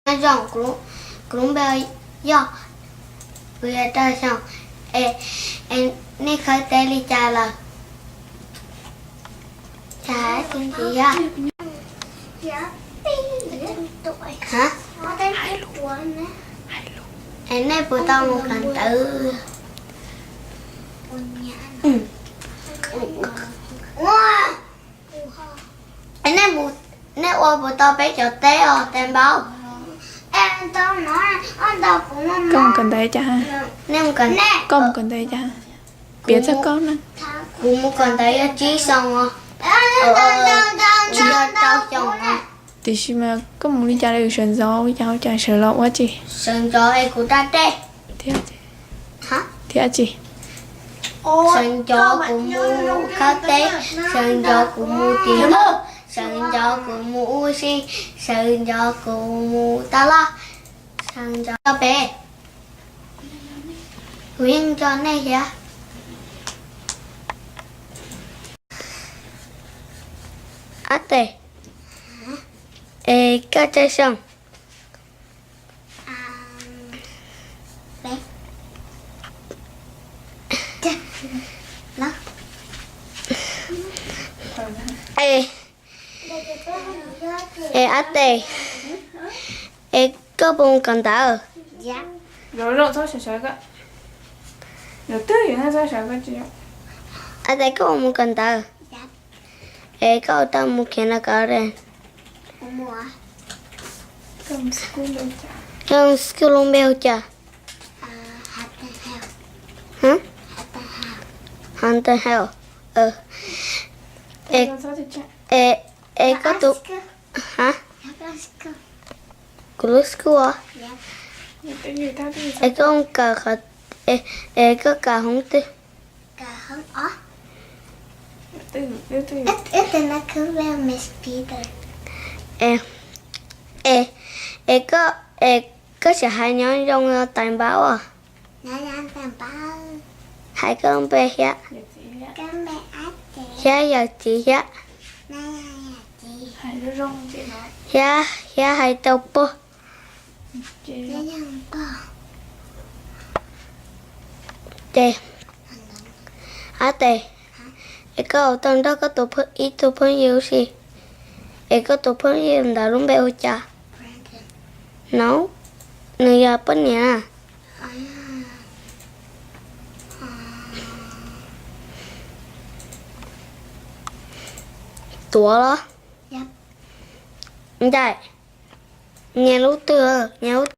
Nyob zoo, kuv lub npe Yoj, kuv yog rau xyoo, es nej khawb teb li cas lawm? Cas hais tsis ntxiv thiab? Es nej puas tau mus kawm ntawv? Nej ua puas tau peb cov teb os tais npaub? Koj mus kawm ntawv cas? Nej mus kawm, koj mus kawm ntawv cas? Piav txog koj na. Kuv mus kawm ntawv yog tsib xyoo os. Tsis yog rau xyoo os. Tiam sis mas koj mus li cas li sawv ntxov ua cas ua cas sawv los ua tsi? Sawv ntxov es kuv da dej. Thiab tsi? Sawv ntxov kuv mus khawb teb, sawv ntxov kuv mus tim lawm, sawv ntxov kuv mus ua si, sawv ntxov kuv mus taj laj, sawv ntxov coj peb. Kuv yeej nco nej thiab. Ab tes, es koj tsawg xyoo? Es ab tes, es koj puas mus kawm ntawv? Ab tes, koj puas mus kawm ntawv? Es koj tau mus kindergarten? Koj school lub npe hu cas? Hampton Hall. Es koj tus, kuv lub school os. Es koj kawm, es koj kawm hoob twg? Es koj, es koj sim hais nyob zoo tais npaub os. Hais koj lub npe thiab, thiab yawm txiv thiab, thiab, thiab hais rau pog. Ces, ab tes, es koj tau nrog koj tus, ib tug phooj ywg si, es koj tus phooj ywg ntawd lub npe hu cas? No, nws yog poj niam. Tuav los? Ncaim, nyias lub twg, nyias lub